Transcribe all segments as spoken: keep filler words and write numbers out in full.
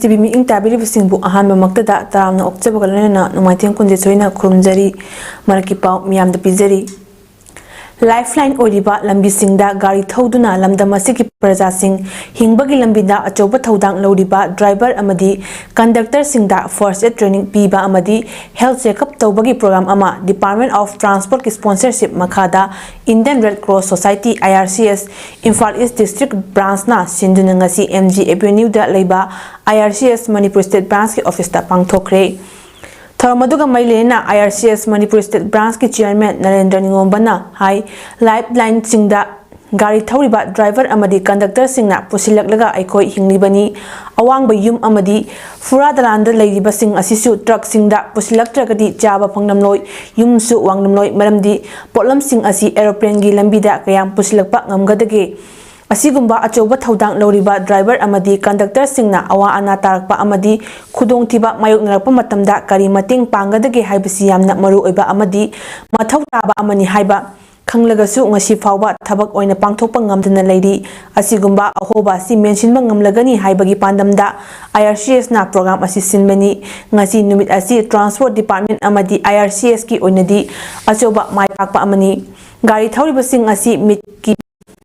T V ꯃꯤꯠꯌꯦꯡ ꯇꯥꯕꯤꯔꯤꯕꯁꯤꯡꯕꯨ ꯑꯍꯥꯟꯕꯃꯛꯇꯗ ꯇꯔꯥꯝꯅ ꯑꯣꯛꯆꯕꯒ ꯂꯣꯏꯅꯅ ꯅꯣꯡꯃꯥꯏꯊꯦꯝ ꯀꯨꯟꯖꯦꯊꯣꯏꯅ ꯈꯨꯔꯨꯝꯖꯔꯤ꯫ ꯃꯔꯛꯀꯤ ꯄꯥꯎ ꯃꯤꯌꯥꯝꯗ ꯄꯤꯖꯔꯤ꯫ Lifeline ꯑꯣꯏꯔꯤꯕ ꯂꯝꯕꯤꯁꯤꯡꯗ ꯒꯥꯔꯤ ꯊꯧꯗꯨꯅ ꯂꯝꯗꯝ ꯑꯁꯤꯒꯤ ꯄ꯭ꯔꯖꯥꯁꯤꯡ ꯍꯤꯡꯕꯒꯤ ꯂꯝꯕꯤꯗ ꯑꯆꯧꯕ ꯊꯧꯗꯥꯡ ꯂꯧꯔꯤꯕ driver ꯑꯃꯗꯤ conductorꯁꯤꯡꯗ first aid training ꯄꯤꯕ ꯑꯃꯗꯤ health checkup ꯇꯧꯕꯒꯤ program ꯑꯃ Department of Transportꯀꯤ sponsorship ꯃꯈꯥꯗ Indian Red Cross Society, I R C S, Imphal East District Branchꯅ ꯁꯤꯟꯗꯨꯅ ꯉꯁꯤ M G Avenueꯗ ꯂꯩꯕ I R C S Manipur State Branchꯀꯤ officeꯇ ꯄꯥꯡꯊꯣꯛꯈ꯭ꯔꯦ꯫ ꯊꯧꯔꯝ ꯑꯗꯨꯒ ꯃꯔꯤ ꯂꯩꯅꯅ I R C S Manipur State Branchꯀꯤ chairman Narendra ꯅꯤꯉꯣꯝꯕꯅ ꯍꯥꯏ, Lifelineꯁꯤꯡꯗ ꯒꯥꯔꯤ ꯊꯧꯔꯤꯕ driver ꯑꯃꯗꯤ conductorꯁꯤꯡꯅ ꯄꯨꯁꯤꯜꯂꯛꯂꯒ ꯑꯩꯈꯣꯏ ꯍꯤꯡꯂꯤꯕꯅꯤ꯫ ꯑꯋꯥꯡꯕ ꯌꯨꯝ ꯑꯃꯗꯤ ꯐꯨꯔꯥ ꯗꯂꯥꯟꯗ ꯂꯩꯔꯤꯕꯁꯤꯡ ꯑꯁꯤꯁꯨ truckꯁꯤꯡꯗ ꯄꯨꯁꯤꯜꯂꯛꯇ꯭ꯔꯒꯗꯤ ꯆꯥꯕ ꯐꯪꯂꯝꯂꯣꯏ, ꯌꯨꯝꯁꯨ ꯋꯥꯡꯂꯝꯂꯣꯏ, ꯃꯔꯝꯗꯤ ꯄꯣꯠꯂꯝꯁꯤꯡ ꯑꯁꯤ aeroplaneꯒꯤ ꯂꯝꯕꯤꯗ ꯀꯌꯥꯝ ꯄꯨꯁꯤꯜꯂꯛꯄ ꯉꯝꯒꯗꯒꯦ? ꯑꯁꯤꯒꯨꯝꯕ ꯑꯆꯧꯕ ꯊꯧꯗꯥꯡ ꯂꯧꯔꯤꯕ driver ꯑꯃꯗꯤ conductorꯁꯤꯡꯅ ꯑꯋꯥ ꯑꯅꯥ ꯇꯥꯔꯛꯄ ꯑꯃꯗꯤ ꯈꯨꯗꯣꯡꯊꯤꯕ ꯃꯥꯌꯣꯛꯅꯔꯛꯄ ꯃꯇꯝꯗ ꯀꯔꯤ ꯃꯇꯦꯡ ꯄꯥꯡꯒꯗꯒꯦ ꯍꯥꯏꯕꯁꯤ ꯌꯥꯝꯅ ꯃꯔꯨ ꯑꯣꯏꯕ ꯑꯃꯗꯤ ꯃꯊꯧ ꯇꯥꯕ ꯑꯃꯅꯤ ꯍꯥꯏꯕ ꯈꯪꯂꯒꯁꯨ ꯉꯁꯤ ꯐꯥꯎꯕ ꯊꯕꯛ ꯑꯣꯏꯅ ꯄꯥꯡꯊꯣꯛꯄ ꯉꯝꯗꯅ ꯂꯩꯔꯤ꯫ ꯑꯁꯤꯒꯨꯝꯕ ꯑꯍꯣꯕ ꯑꯁꯤ ꯃꯦꯟꯁꯤꯟꯕ ꯉꯝꯂꯒꯅꯤ ꯍꯥꯏꯕꯒꯤ ꯄꯥꯟꯗꯝꯗ I R C Sꯅ program ꯑꯁꯤ ꯁꯤꯟꯕꯅꯤ꯫ ꯉꯁꯤ ꯅꯨꯃꯤꯠ ꯑꯁꯤ Transport Department ꯑꯃꯗꯤ I R C Sꯀꯤ ꯑꯣꯏꯅꯗꯤ ꯑꯆꯧꯕ ꯃꯥꯏ ꯄꯥꯛꯄ ꯑꯃꯅꯤ꯫ ꯒꯥꯔꯤ ꯊꯧꯔꯤꯕꯁꯤꯡ ꯑꯁꯤ ꯃꯤꯠꯀꯤ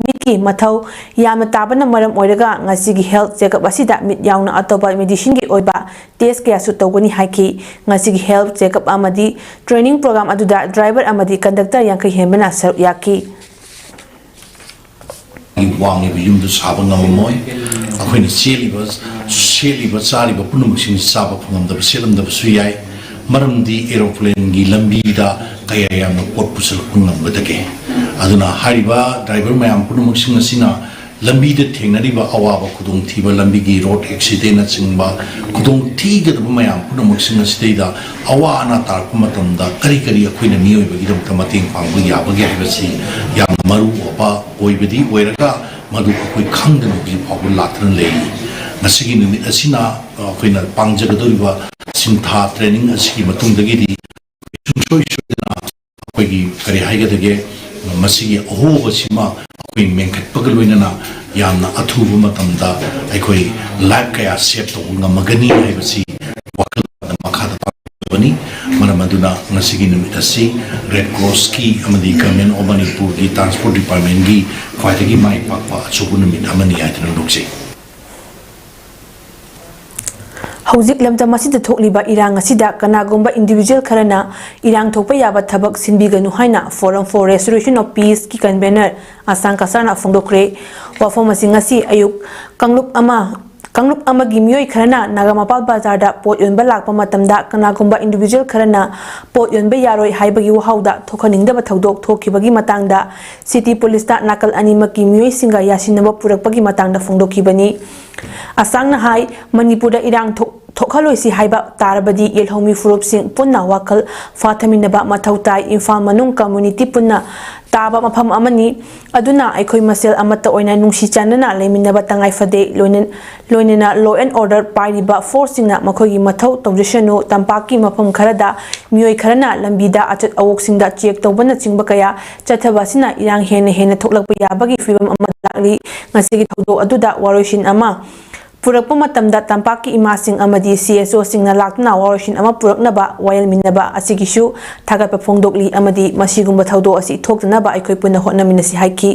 ꯃꯤꯠꯀꯤ ꯃꯊꯧ ꯌꯥꯝꯅ ꯇꯥꯕꯅ ꯃꯔꯝ ꯑꯣꯏꯔꯒ ꯉꯁꯤꯒꯤ health checkup ꯑꯁꯤꯗ ꯃꯤꯠ ꯌꯥꯎꯅ ꯑꯇꯣꯞꯄ medicineꯒꯤ ꯑꯣꯏꯕ test ꯀꯌꯥꯁꯨ ꯇꯧꯒꯅꯤ ꯍꯥꯏꯈꯤ꯫ ꯉꯁꯤꯒꯤ health checkup ꯑꯃꯗꯤ training program ꯑꯗꯨꯗ driver ꯑꯃꯗꯤ conductor ꯌꯥꯡꯈꯩ ꯍꯦꯟꯕꯅ ꯁꯔꯨꯛ ꯌꯥꯈꯤ꯫ ꯋꯥꯡꯂꯤꯕ ꯌꯨꯝꯗꯨ ꯁꯥꯕ ꯉꯝꯃꯝꯃꯣꯏ꯫ ꯑꯩꯈꯣꯏꯅ ꯆꯦꯜꯂꯤꯕ, ꯁꯦꯠꯂꯤꯕ, ꯆꯥꯔꯤꯕ ꯄꯨꯝꯅꯃꯛꯁꯤꯡ ꯆꯥꯕ ꯐꯪꯂꯝꯗꯕ, ꯁꯦꯠꯂꯝꯗꯕꯁꯨ ꯌꯥꯏ꯫ ꯃꯔꯝꯗꯤ aeroplaneꯒꯤ ꯂꯝꯕꯤꯗ ꯀꯌꯥ ꯌꯥꯝꯅ ꯄꯣꯠ ꯄꯨꯁꯤꯜꯂꯛꯄ ꯉꯝꯒꯗꯒꯦ? ꯑꯗꯨꯅ ꯍꯥꯏꯔꯤꯕ driver ꯃꯌꯥꯝ ꯄꯨꯝꯅꯃꯛꯁꯤꯡ ꯑꯁꯤꯅ ꯂꯝꯕꯤꯗ ꯊꯦꯡꯅꯔꯤꯕ ꯑꯋꯥꯕ ꯈꯨꯗꯣꯡꯊꯤꯕ, ꯂꯝꯕꯤꯒꯤ road accidentꯅꯆꯤꯡꯕ ꯈꯨꯗꯣꯡꯊꯤꯒꯗꯕ ꯃꯌꯥꯝ ꯄꯨꯝꯅꯃꯛꯁꯤꯡ ꯑꯁꯤꯗꯩꯗ ꯑꯋꯥ ꯑꯅꯥ ꯇꯥꯔꯛꯄ ꯃꯇꯝꯗ ꯀꯔꯤ ꯀꯔꯤ ꯑꯩꯈꯣꯏꯅ ꯃꯤꯑꯣꯏꯕꯒꯤꯗꯃꯛꯇ ꯃꯇꯦꯡ ꯄꯥꯡꯕ ꯌꯥꯕꯒꯦ ꯍꯥꯏꯕꯁꯤ ꯌꯥꯝꯅ ꯃꯔꯨ ꯑꯣꯏꯕ ꯑꯣꯏꯕꯗꯤ ꯑꯣꯏꯔꯒ, ꯃꯗꯨ ꯑꯩꯈꯣꯏ ꯈꯪꯗꯅ ꯍꯧꯖꯤꯛ ꯐꯥꯎꯕ ꯂꯥꯛꯇꯨꯅ ꯂꯩꯔꯤ꯫ ꯉꯁꯤꯒꯤ ꯅꯨꯃꯤꯠ ꯑꯁꯤꯅ ꯑꯩꯈꯣꯏꯅ ꯄꯥꯡꯖꯒꯗꯧꯔꯤꯕ ꯁꯤꯟꯊꯥ training ꯑꯁꯤꯒꯤ ꯃꯇꯨꯡꯗꯒꯤꯗꯤ ꯁꯨꯡꯁꯣꯏ ꯁꯣꯏꯗꯅ ꯑꯩꯈꯣꯏꯒꯤ ꯀꯔꯤ ꯍꯥꯏꯒꯗꯒꯦ, ꯃꯁꯤꯒꯤ ꯑꯍꯣꯕꯁꯤꯃ ꯑꯩꯈꯣꯏ ꯃꯦꯟꯈꯠꯄꯒ ꯂꯣꯏꯅꯅ ꯌꯥꯝꯅ ꯑꯊꯨꯕ ꯃꯇꯝꯗ ꯑꯩꯈꯣꯏ ꯂꯥꯏꯐ ꯀꯌꯥ ꯁꯦꯚ ꯇꯧꯕ ꯉꯝꯃꯒꯅꯤ ꯍꯥꯏꯕꯁꯤ ꯋꯥꯈꯜ ꯃꯈꯥꯗ ꯇꯥꯛꯄꯅꯤ꯫ ꯃꯔꯝ ꯑꯗꯨꯅ ꯉꯁꯤꯒꯤ ꯅꯨꯃꯤꯠ ꯑꯁꯤ ꯔꯦꯗ ꯀ꯭ꯔꯣꯁꯀꯤ ꯑꯃꯗꯤ ꯒꯚꯔꯟꯃꯦꯟ ꯑꯣꯐ ꯃꯅꯤꯄꯨꯔꯒꯤ ꯇ꯭ꯔꯥꯟꯁꯄꯣꯔꯠ ꯗꯤꯄꯥꯔꯠꯃꯦꯟꯒꯤ ꯈ꯭ꯋꯥꯏꯗꯒꯤ ꯃꯥꯏ ꯄꯥꯛꯄ ꯑꯆꯧꯕ ꯅꯨꯃꯤꯠ ꯑꯃꯅꯤ ꯍꯥꯏꯗꯨꯅ ꯂꯧꯖꯩ꯫ ꯍꯧꯖꯤꯛ ꯂꯝꯗꯝ ꯑꯁꯤꯗ ꯊꯣꯛꯂꯤꯕ ꯏꯔꯥꯡ ꯑꯁꯤꯗ ꯀꯅꯥꯒꯨꯝꯕ ꯏꯟꯗꯤꯚꯤꯖꯨꯋꯦꯜ ꯈꯔꯅ ꯏꯔꯥꯡ ꯊꯣꯛꯄ ꯌꯥꯕ ꯊꯕꯛ ꯁꯤꯟꯕꯤꯒꯅꯨ ꯍꯥꯏꯅ Forum for Restoration of Peace ꯀꯤ ꯀꯟꯚꯦꯅꯔ ꯑꯁꯥꯡ ꯀꯁꯥꯔꯅ ꯐꯣꯡꯗꯣꯛꯈ꯭ꯔꯦ꯫ ꯋꯥꯐꯝ ꯑꯁꯤ ꯉꯁꯤ ꯑꯌꯨꯛ ꯀꯥꯡꯂꯨꯞ ꯑꯃ, ꯀꯥꯡꯂꯨꯞ ꯑꯃꯒꯤ ꯃꯤꯑꯣꯏ ꯈꯔꯅ ꯅꯥꯒꯥꯃꯄꯥꯜ ꯕꯖꯥꯔꯗ ꯄꯣꯠ ꯌꯣꯟꯕ ꯂꯥꯛꯄ ꯃꯇꯝꯗ ꯀꯅꯥꯒꯨꯝꯕ ꯏꯟꯗꯤꯚꯤꯖꯨꯋꯦꯜ ꯈꯔꯅ ꯄꯣꯠ ꯌꯣꯟꯕ ꯌꯥꯔꯣꯏ ꯍꯥꯏꯕꯒꯤ ꯋꯥꯍꯧꯗ ꯊꯣꯛꯍꯟꯅꯤꯡꯗꯕ ꯊꯧꯗꯣꯛ ꯊꯣꯛꯈꯤꯕꯒꯤ ꯃꯇꯥꯡꯗ ꯁꯤꯇꯤ ꯄꯨꯂꯤꯁꯇ ꯅꯥꯀꯜ ꯑꯅꯤꯃꯛꯀꯤ ꯃꯤꯑꯣꯏꯁꯤꯡꯒ ꯌꯥꯁꯤꯟꯅꯕ ꯄꯨꯔꯛꯄꯒꯤ ꯃꯇꯥꯡꯗ ꯐꯣꯡꯗꯣꯛꯈꯤꯕꯅꯤ꯫ ꯑꯁꯥꯡꯅ ꯍꯥꯏ, ꯃꯅꯤꯄꯨꯔꯗ ꯏꯔꯥꯡ ꯊꯣꯛ-, ꯊꯣꯛꯍꯜꯂꯣꯏꯁꯤ ꯍꯥꯏꯕ ꯇꯥꯔꯕꯗꯤ ꯌꯦꯜꯍꯧꯃꯤ ꯐꯨꯔꯨꯞꯁꯤꯡ ꯄꯨꯟꯅ ꯋꯥꯈꯜ ꯐꯥꯊꯃꯤꯟꯅꯕ ꯃꯊꯧ ꯇꯥꯏ꯫ ꯏꯝꯐꯥꯜ ꯃꯅꯨꯡ ꯀꯝꯃ꯭ꯌꯨꯅꯤꯇꯤ ꯄꯨꯟꯅ ꯇꯥꯕ ꯃꯐꯝ ꯑꯃꯅꯤ꯫ ꯑꯗꯨꯅ ꯑꯩꯈꯣꯏ ꯃꯁꯦꯜ ꯑꯃꯠꯇ ꯑꯣꯏꯅ ꯅꯨꯡꯁꯤ ꯆꯥꯟꯅꯅ ꯂꯩꯃꯤꯟꯅꯕ ꯇꯉꯥꯏ ꯐꯗꯦ꯫ ꯂꯣꯏꯅ-, ꯂꯣꯏꯅꯅ law and order ꯄꯥꯏꯔꯤꯕ ꯐꯣꯔꯁꯁꯤꯡꯅ ꯃꯈꯣꯏꯒꯤ ꯃꯊꯧ ꯇꯧꯖꯁꯅꯨ꯫ ꯇꯝꯄꯥꯛꯀꯤ ꯃꯐꯝ ꯈꯔꯗ ꯃꯤꯑꯣꯏ ꯈꯔꯅ ꯂꯝꯕꯤꯗ ꯑꯆꯠ ꯑꯋꯣꯛꯁꯤꯡꯗ ꯆꯦꯛ ꯇꯧꯕꯅꯆꯤꯡꯕ ꯀꯌꯥ ꯆꯠꯊꯕ ꯑꯁꯤꯅ ꯏꯔꯥꯡ ꯍꯦꯟꯅ ꯍꯦꯟꯅ ꯊꯣꯛꯂꯛꯄ ꯌꯥꯕꯒꯤ ꯐꯤꯕꯝ ꯑꯃ ꯂꯥꯛꯂꯤ꯫ ꯉꯁꯤꯒꯤ ꯊꯧꯗꯣꯛ ꯑꯗꯨꯗ ꯋꯥꯔꯣꯏꯁꯤꯟ ꯑꯃ ꯄꯨꯔꯛꯄ ꯃꯇꯝꯗ ꯇꯝꯄꯥꯛꯀꯤ ꯏꯃꯥꯁꯤꯡ ꯑꯃꯗꯤ ꯁꯤ ꯑꯦꯁ ꯑꯣꯁꯤꯡꯅ ꯂꯥꯛꯇꯨꯅ ꯋꯥꯔꯣꯏꯁꯤꯟ ꯑꯃ ꯄꯨꯔꯛꯅꯕ ꯋꯥꯌꯦꯜꯃꯤꯟꯅꯕ ꯑꯁꯤꯒꯤꯁꯨ ꯊꯥꯒꯠꯄ ꯐꯣꯡꯗꯣꯛꯂꯤ ꯑꯃꯗꯤ ꯃꯁꯤꯒꯨꯝꯕ ꯊꯧꯗꯣꯛ ꯑꯁꯤ ꯊꯣꯛꯇꯅꯕ ꯑꯩꯈꯣꯏ ꯄꯨꯟꯅ ꯍꯣꯠꯅꯃꯤꯟꯅꯁꯤ ꯍꯥꯏꯈꯤ꯫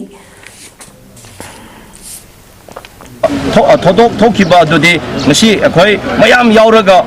ꯊꯣ-, ꯊꯧꯗꯣꯛ ꯊꯣꯛꯈꯤꯕ ꯑꯗꯨꯗꯤ ꯉꯁꯤ ꯑꯩꯈꯣꯏ ꯃꯌꯥꯝ ꯌꯥꯎꯔꯒ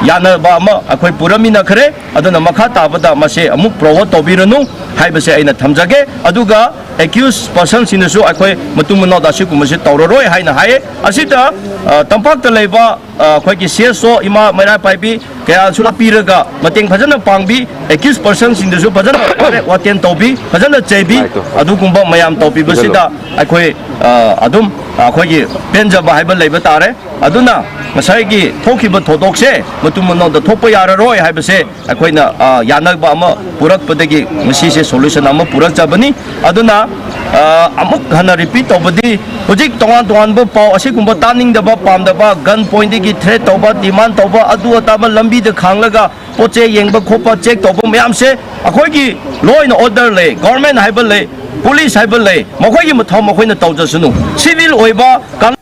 ꯌꯥꯅꯕ ꯑꯃ ꯑꯩꯈꯣꯏ ꯄꯨꯔꯝꯃꯤꯟꯅꯈ꯭ꯔꯦ꯫ ꯑꯗꯨꯅ ꯃꯈꯥ ꯇꯥꯕꯗ ꯃꯁꯦ ꯑꯃꯨꯛ ꯄ꯭ꯔꯣꯚꯣꯛ ꯇꯧꯕꯤꯔꯅꯨ ꯍꯥꯏꯕꯁꯦ ꯑꯩꯅ ꯊꯝꯖꯒꯦ꯫ ꯑꯗꯨꯒ ꯑꯦꯀ꯭ꯌꯨꯁ ꯄꯔꯁꯟꯁꯤꯡꯅꯁꯨ ꯑꯩꯈꯣꯏ ꯃꯇꯨꯡ ꯃꯅꯥꯎꯗ ꯑꯁꯤꯒꯨꯝꯕꯁꯤ ꯇꯧꯔꯔꯣꯏ ꯍꯥꯏꯅ ꯍꯥꯏꯌꯦ꯫ ꯑꯁꯤꯗ, ꯑ, ꯇꯝꯄꯥꯛꯇ ꯂꯩꯕ, ꯑ, ꯑꯩꯈꯣꯏꯒꯤ ꯁꯤ ꯑꯦꯁ ꯑꯣ ꯏꯃꯥ ꯃꯩꯔꯥ ꯄꯥꯏꯕꯤ ꯀꯌꯥꯁꯨ ꯂꯥꯛꯄꯤꯔꯒ ꯃꯇꯦꯡ ꯐꯖꯅ ꯄꯥꯡꯕꯤ, ꯑꯦꯀ꯭ꯌꯨꯁ ꯄꯔꯁꯟꯁꯤꯡꯗꯁꯨ ꯐꯖꯅ ꯋꯥꯔꯦ-, ꯋꯥꯇꯦꯟ ꯇꯧꯕꯤ, ꯐꯖꯅ ꯆꯩꯕꯤ꯫ ꯉꯥꯏꯈꯣ꯫ ꯑꯗꯨꯒꯨꯝꯕ ꯃꯌꯥꯝ ꯇꯧꯕꯤꯕꯁꯤꯗ ꯏꯖꯜꯂꯣ꯫ ꯑꯩꯈꯣꯏ, ꯑ, ꯑꯗꯨꯝ ꯑꯩꯈꯣꯏꯒꯤ ꯄꯦꯟꯖꯕ ꯍꯥꯏꯕ ꯂꯩꯕ ꯇꯥꯔꯦ꯫ ꯑꯗꯨꯅ ꯉꯁꯥꯏꯒꯤ ꯊꯣꯛꯈꯤꯕ ꯊꯧꯗꯣꯛꯁꯦ ꯃꯇꯨꯡ ꯃꯅꯥꯎꯗ ꯊꯣꯛꯄ ꯌꯥꯔꯔꯣꯏ ꯍꯥꯏꯕꯁꯦ ꯑꯩꯈꯣꯏꯅ, ꯑ, ꯌꯥꯅꯕ ꯑꯃ ꯄꯨꯔꯛꯄꯗꯒꯤ ꯉꯁꯤꯁꯦ ꯁꯣꯂꯨꯁꯟ ꯑꯃ ꯄꯨꯔꯛꯆꯕꯅꯤ꯫ ꯑꯗꯨꯅ, ꯑ, ꯑꯃꯨꯛ ꯍꯟꯅ ꯔꯤꯄꯤꯠ ꯇꯧꯕꯗꯤ, ꯍꯧꯖꯤꯛ ꯇꯣꯉꯥꯟ ꯇꯣꯉꯥꯟꯕ ꯄꯥꯎ ꯑꯁꯤꯒꯨꯝꯕ ꯇꯥꯅꯤꯡꯗꯕ, ꯄꯥꯝꯗꯕ, ꯒꯟ ꯄꯣꯏꯟꯗꯒꯤ ꯊ꯭ꯔꯦꯠ ꯇꯧꯕ, ꯗꯤꯃꯥꯟ ꯇꯧꯕ, ꯑꯗꯨ ꯑꯇꯥ ꯑꯃ ꯂꯝꯕꯤꯗ ꯈꯥꯡꯂꯒ ꯄꯣꯠ ꯆꯩ ꯌꯦꯡꯕ ꯈꯣꯠꯄ, ꯆꯦꯛ ꯇꯧꯕ ꯃꯌꯥꯝꯁꯦ ꯑꯩꯈꯣꯏꯒꯤ ꯂꯣ ꯑꯦꯟ ꯑꯣꯔꯗꯔ ꯂꯩ, ꯒꯣꯔꯃꯦꯟ ꯍꯥꯏꯕ ꯂꯩ, ꯄꯨꯂꯤꯁ ꯍꯥꯏꯕ ꯂꯩ, ꯃꯈꯣꯏꯒꯤ ꯃꯊꯧ ꯃꯈꯣꯏꯅ ꯇꯧꯖꯁꯅꯨ꯫ ꯁꯤꯚꯤꯜ ꯑꯣꯏꯕ ꯀꯥꯡ-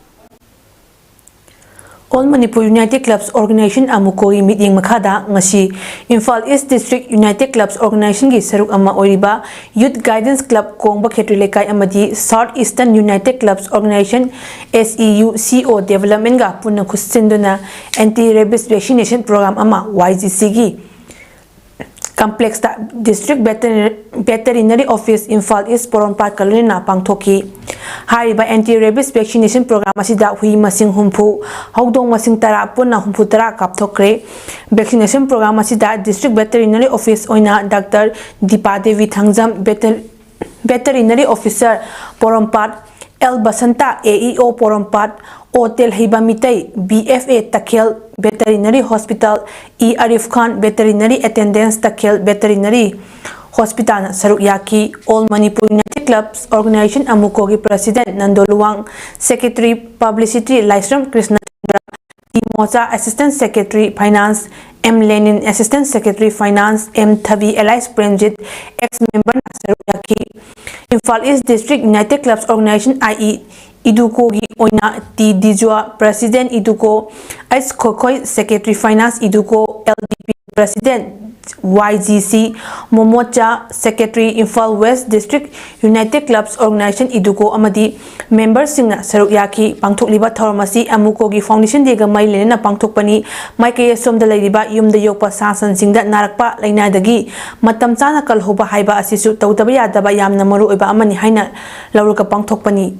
All Manipur United Clubs Organization, ꯑꯃꯨꯀꯣꯒꯤ ꯃꯤꯠꯌꯦꯡ ꯃꯈꯥꯗ ꯉꯁꯤ Imphal east district united clubs ꯑꯣꯔꯒꯅꯥꯏꯖꯦꯁꯟꯒꯤ ꯁꯔꯨꯛ ꯑꯃ ꯑꯣꯏꯔꯤꯕ ꯌꯨꯊ ꯒꯥꯏꯗꯦꯟꯁ ꯀ꯭ꯂꯕ ꯀꯣꯡꯕ ꯈꯦꯇ꯭ꯔꯤ ꯂꯩꯀꯥꯏ ꯑꯃꯗꯤ south eastern united clubs organization, S E U C O, ꯗꯦꯕꯂꯞꯃꯦꯟꯒ ꯄꯨꯟꯅ ꯈꯨꯠꯁꯤꯟꯗꯨꯅ ꯑꯦꯟꯇꯤ ꯔꯦꯕꯤꯁ ꯚꯦꯛꯁꯤꯅꯦꯁꯟ ꯄ꯭ꯔꯣꯒ꯭ꯔꯥꯝ ꯑꯃ Y G C ꯒꯤ ꯀꯝꯄ꯭ꯂꯦꯛꯁꯇ district veterinary office, Imphal east, ꯄꯣꯔꯣꯝꯄꯥꯠꯀ ꯂꯣꯏꯅꯅ ꯄꯥꯡꯊꯣꯛꯈꯤ꯫ ꯍꯥꯏꯔꯤꯕ ꯑꯦꯟꯇꯤ ꯔꯦꯕꯤꯁ ꯚꯦꯛꯁꯤꯅꯦꯁꯟ ꯄ꯭ꯔꯣꯒ꯭ꯔꯥꯝ ꯑꯁꯤꯗ ꯍꯨꯏ ꯃꯁꯤꯡ ꯍꯨꯝꯐꯨ, ꯍꯧꯗꯣꯡ ꯃꯁꯤꯡ ꯇꯔꯥ, ꯄꯨꯟꯅ ꯍꯨꯝꯐꯨ ꯇꯔꯥ ꯀꯥꯞꯊꯣꯛꯈ꯭ꯔꯦ꯫ ꯚꯦꯛꯁꯤꯅꯦꯁꯟ ꯄ꯭ꯔꯣꯒ꯭ꯔꯥꯝ ꯑꯁꯤꯗ ꯗꯤꯁꯇ꯭ꯔꯤꯛ ꯚꯦꯇꯔꯤꯅꯔꯤ ꯑꯣꯐꯤꯁ ꯑꯣꯏꯅ doctor Dipa Devi Thangjam, veter-, veterinary officer Porompat, L Basanta, A E O Porompat, O Telheiba Meitei, B F A Takhel veterinary hospital, E Arif Khan, veterinary attendant Takhel veterinary ꯍꯣꯁꯄꯤꯇꯥꯜꯅ ꯁꯔꯨꯛ ꯌꯥꯈꯤ꯫ All Manipur United Clubs Organization, ꯑꯃꯨꯀꯣꯒꯤ president Nando Luwang, secretary publicity Laishram Krishnachandra, T Mocha assistant secretary finance, M Lenin assistant secretary finance, M ꯊꯕꯤ alias Premjit ex ꯃꯦꯝꯕꯔꯅ ꯁꯔꯨꯛ ꯌꯥꯈꯤ꯫ Imphal east district united clubs organization, I E, ꯏꯗꯨꯀꯣꯒꯤ ꯑꯣꯏꯅ ꯇꯤ ꯗꯤꯖꯨꯋꯥ, ꯄ꯭ꯔꯁꯤꯗꯦꯟ ꯏꯗꯨꯀꯣ, ꯑꯩꯆ ꯈꯣꯈꯣꯏ, ꯁꯦꯀ꯭ꯔꯦꯇꯔꯤ ꯐꯥꯏꯅꯥꯟꯁ ꯏꯗꯨꯀꯣ, L D P president, Y G C Momocha, secretary Imphal west district united clubs organization ꯏꯗꯨꯀꯣ ꯑꯃꯗꯤ ꯃꯦꯝꯕꯔꯁꯤꯡꯅ ꯁꯔꯨꯛ ꯌꯥꯈꯤ꯫ ꯄꯥꯡꯊꯣꯛꯂꯤꯕ ꯊꯧꯔꯝ ꯑꯁꯤ ꯑꯃꯨꯀꯣꯒꯤ ꯐꯥꯎꯟꯗꯦꯁꯟ ꯗꯦꯒ ꯃꯔꯤ ꯂꯩꯅꯅ ꯄꯥꯡꯊꯣꯛꯄꯅꯤ꯫ ꯃꯥꯏꯀꯩ ꯑꯁꯣꯝꯗ ꯂꯩꯔꯤꯕ ꯌꯨꯝꯗ ꯌꯣꯛꯄ ꯁꯥ ꯁꯟꯁꯤꯡꯗ ꯅꯥꯔꯛꯄ ꯂꯥꯏꯅꯥꯗꯒꯤ ꯃꯇꯝ ꯆꯥꯅ ꯀꯜꯍꯧꯕ ꯍꯥꯏꯕ ꯑꯁꯤꯁꯨ ꯇꯧꯗꯕ ꯌꯥꯗꯕ ꯌꯥꯝꯅ ꯃꯔꯨ ꯑꯣꯏꯕ ꯑꯃꯅꯤ ꯍꯥꯏꯅ ꯂꯧꯔꯒ ꯄꯥꯡꯊꯣꯛꯄꯅꯤ꯫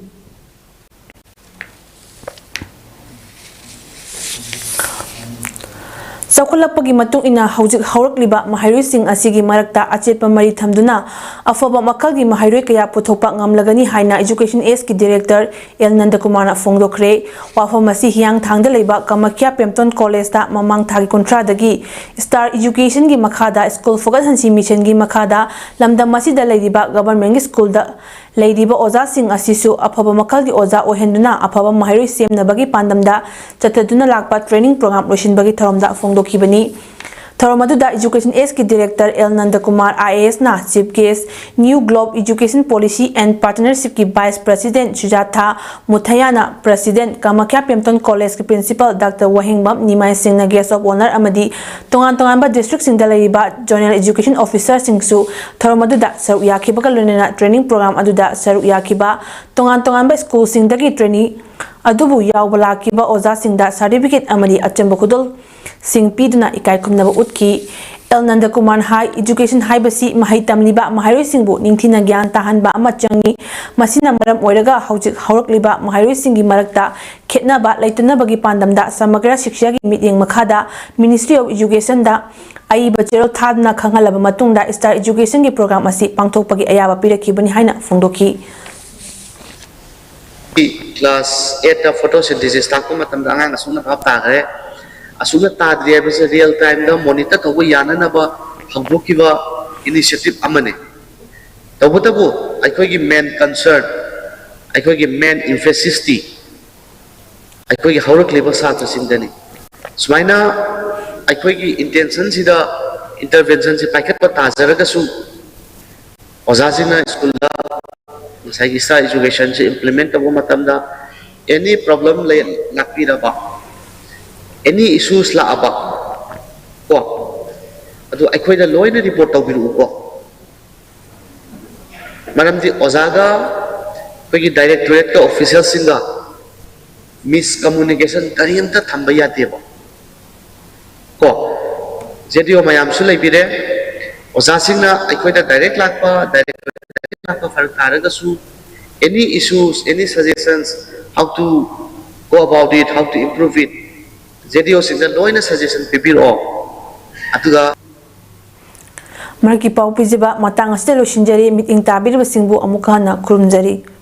ꯆꯥꯎꯈꯠꯂꯛꯄꯒꯤ ꯃꯇꯨꯡ ꯏꯟꯅ ꯍꯧꯖꯤꯛ ꯍꯧꯔꯛꯂꯤꯕ ꯃꯍꯩꯔꯣꯏꯁꯤꯡ ꯑꯁꯤꯒꯤ ꯃꯔꯛꯇ ꯑꯆꯦꯠꯄ ꯃꯔꯤ ꯊꯝꯗꯨꯅ ꯑꯐꯕ ꯃꯈꯜꯒꯤ ꯃꯍꯩꯔꯣꯏ ꯀꯌꯥ ꯄꯨꯊꯣꯛꯄ ꯉꯝꯂꯒꯅꯤ ꯍꯥꯏꯅ Education Ageꯀꯤ Director ꯑꯦꯜ ꯅꯟꯗꯀꯨꯃꯥꯔꯅ ꯐꯣꯡꯗꯣꯛꯈ꯭ꯔꯦ꯫ ꯋꯥꯐꯝ ꯑꯁꯤ ꯍꯤꯌꯥꯡꯊꯥꯡꯗ ꯂꯩꯕ ꯀꯃꯈ꯭ꯌꯥ ꯄꯦꯝꯇꯣꯟ ꯀꯣꯂꯦꯖꯇ ꯃꯃꯥꯡ ꯊꯥꯒꯤ ꯀꯨꯟꯊ꯭ꯔꯥꯗꯒꯤ Star Educationꯒꯤ ꯃꯈꯥꯗ ꯁ꯭ꯀꯨꯜ ꯐꯒꯠꯍꯟꯁꯤ ꯃꯤꯁꯟꯒꯤ ꯃꯈꯥꯗ ꯂꯝꯗꯝ ꯑꯁꯤꯗ ꯂꯩꯔꯤꯕ ꯒꯚꯔꯟꯃꯦꯟꯠꯀꯤ ꯁ꯭ꯀꯨꯜꯗ ꯂꯩꯔꯤꯕ ꯑꯣꯖꯥꯁꯤꯡ ꯑꯁꯤꯁꯨ ꯑꯐꯕ ꯃꯈꯜꯒꯤ ꯑꯣꯖꯥ ꯑꯣꯏꯍꯟꯗꯨꯅ ꯑꯐꯕ ꯃꯍꯩꯔꯣꯏ ꯁꯦꯝꯅꯕꯒꯤ ꯄꯥꯟꯗꯝꯗ ꯆꯠꯊꯗꯨꯅ ꯂꯥꯛꯄ training program ꯂꯣꯏꯁꯤꯟꯕꯒꯤ ꯊꯧꯔꯝꯗ ꯐꯣꯡꯗꯣꯛꯈꯤꯕꯅꯤ꯫ ꯊꯧꯔꯝ ꯑꯗꯨꯗ Education Ageꯀꯤ Director L Nandakumar IASꯅ Chief Guest, New Globe Education Policy and Partnershipꯀꯤ Vice President Sujatha Muthayana, President, Kamakhya Pemton Collegeꯀꯤ Principal Doctor Wahengbam Nimai Singhꯅ Guest of Honour ꯑꯃꯗꯤ ꯇꯣꯉꯥꯟ ꯇꯣꯉꯥꯟꯕ districtꯁꯤꯡꯗ ꯂꯩꯔꯤꯕ Zonal Education Officerꯁꯤꯡꯁꯨ ꯊꯧꯔꯝ ꯑꯗꯨꯗ ꯁꯔꯨꯛ ꯌꯥꯈꯤꯕꯒ ꯂꯣꯏꯅꯅ training program ꯑꯗꯨꯗ ꯁꯔꯨꯛ ꯌꯥꯈꯤꯕ ꯇꯣꯉꯥꯟ ꯇꯣꯉꯥꯟꯕ schoolꯁꯤꯡꯗꯒꯤ trainee ꯑꯗꯨꯕꯨ ꯌꯥꯎꯕ ꯂꯥꯛꯈꯤꯕ ꯑꯣꯖꯥꯁꯤꯡꯗ certificate ꯑꯃꯗꯤ ꯑꯆꯦꯝꯕ ꯈꯨꯗꯣꯜꯁꯤꯡ ꯄꯤꯗꯨꯅ ꯏꯀꯥꯏ ꯈꯨꯝꯅꯕ ꯎꯠꯈꯤ꯫ ꯑꯦꯜ ꯅꯟꯗꯀꯨꯃꯥꯔꯅ ꯍꯥꯏ, education ꯍꯥꯏꯕꯁꯤ ꯃꯍꯩ ꯇꯝꯂꯤꯕ ꯃꯍꯩꯔꯣꯏꯁꯤꯡꯕꯨ ꯅꯤꯡꯊꯤꯅ ꯒ꯭ꯌꯥꯟ ꯇꯥꯍꯟꯕ ꯑꯃ ꯆꯪꯏ꯫ ꯃꯁꯤꯅ ꯃꯔꯝ ꯑꯣꯏꯔꯒ ꯍꯧꯖꯤꯛ ꯍꯧꯔꯛꯂꯤꯕ ꯃꯍꯩꯔꯣꯏꯁꯤꯡꯒꯤ ꯃꯔꯛꯇ ꯈꯦꯠꯅꯕ ꯂꯩꯇꯅꯕꯒꯤ ꯄꯥꯟꯗꯝꯗ ꯁꯃꯒ꯭ꯔ ꯁꯤꯛꯁꯥꯒꯤ ꯃꯤꯠꯌꯦꯡ ꯃꯈꯥꯗ Ministry of Educationꯗ ꯑꯏꯕ ꯆꯦꯔꯣꯜ ꯊꯥꯗꯨꯅ ꯈꯪꯍꯜꯂꯕ ꯃꯇꯨꯡꯗ Star Educationꯒꯤ program ꯑꯁꯤ ꯄꯥꯡꯊꯣꯛꯄꯒꯤ ꯑꯌꯥꯕ ꯄꯤꯔꯛꯈꯤꯕꯅꯤ ꯍꯥꯏꯅ ꯐꯣꯡꯗꯣꯛꯈꯤ꯫ Class eightꯇ photosynthesis ꯇꯥꯛꯄ ꯃꯇꯝꯗ ꯑꯉꯥꯡ ꯑꯁꯨꯛꯅ ꯚꯥꯞ ꯇꯥꯈ꯭ꯔꯦ, ꯑꯁꯨꯛꯅ ꯇꯥꯗ꯭ꯔꯤ ꯍꯥꯏꯕꯁꯦ real timeꯗ monitor ꯇꯧꯕ ꯌꯥꯅꯅꯕ ꯍꯧꯗꯣꯛꯈꯤꯕ initiative ꯑꯃꯅꯤ꯫ ꯇꯧꯕꯇꯕꯨ ꯑꯩꯈꯣꯏꯒꯤ main concern, ꯑꯩꯈꯣꯏꯒꯤ main emphasis ꯇꯤ ꯑꯩꯈꯣꯏꯒꯤ ꯍꯧꯔꯛꯂꯤꯕ ꯁꯥꯇ꯭ꯔꯁꯤꯡꯗꯅꯤ꯫ ꯁꯨꯃꯥꯏꯅ ꯑꯩꯈꯣꯏꯒꯤ intention ꯁꯤꯗ intervention ꯁꯤ ꯄꯥꯏꯈꯠꯄ ꯇꯥꯖꯔꯒꯁꯨ, ꯑꯣꯖꯥꯁꯤꯡꯅ ꯁ꯭ꯀꯨꯜꯗ ꯉꯁꯥꯏꯒꯤ Star Education ꯁꯤ implement ꯇꯧꯕ ꯃꯇꯝꯗ any problem ꯂꯩ ꯂꯥꯛꯄꯤꯔꯕ, any issues ꯂꯥꯛꯑꯕ ꯀꯣ, ꯑꯗꯨ ꯑꯩꯈꯣꯏꯗ ꯂꯣꯏꯅ report ꯇꯧꯕꯤꯔꯛꯎꯀꯣ꯫ ꯃꯔꯝꯗꯤ ꯑꯣꯖꯥꯒ ꯑꯩꯈꯣꯏꯒꯤ directorateꯀ officialꯁꯤꯡꯒ miscommunication ꯀꯔꯤꯝꯇ ꯊꯝꯕ ꯌꯥꯗꯦꯕ ꯀꯣ꯫ JDO ꯃꯌꯥꯝꯁꯨ ꯂꯩꯕꯤꯔꯦ꯫ ꯑꯣꯖꯥꯁꯤꯡꯅ ꯑꯩꯈꯣꯏꯗ direct ꯂꯥꯛꯄ, directorate ꯂꯥꯛꯄ ꯐꯔꯛ ꯇꯥꯔꯒꯁꯨ, any issues, any suggestions, how to go about it, how to improve it, JDOꯁꯤꯡꯗ ꯂꯣꯏꯅ suggestion ꯄꯤꯕꯤꯔꯛꯑꯣ꯫ ꯑꯗꯨꯒ ꯃꯔꯛꯀꯤ ꯄꯥꯎ ꯄꯤꯖꯕ ꯃꯇꯥꯡ ꯑꯁꯤꯗ ꯂꯣꯏꯁꯤꯟꯖꯔꯤ꯫ ꯃꯤꯠꯌꯦꯡ ꯇꯥꯕꯤꯔꯤꯕꯁꯤꯡꯕꯨ ꯑꯃꯨꯛ ꯍꯟꯅ ꯈꯨꯔꯨꯝꯖꯔꯤ꯫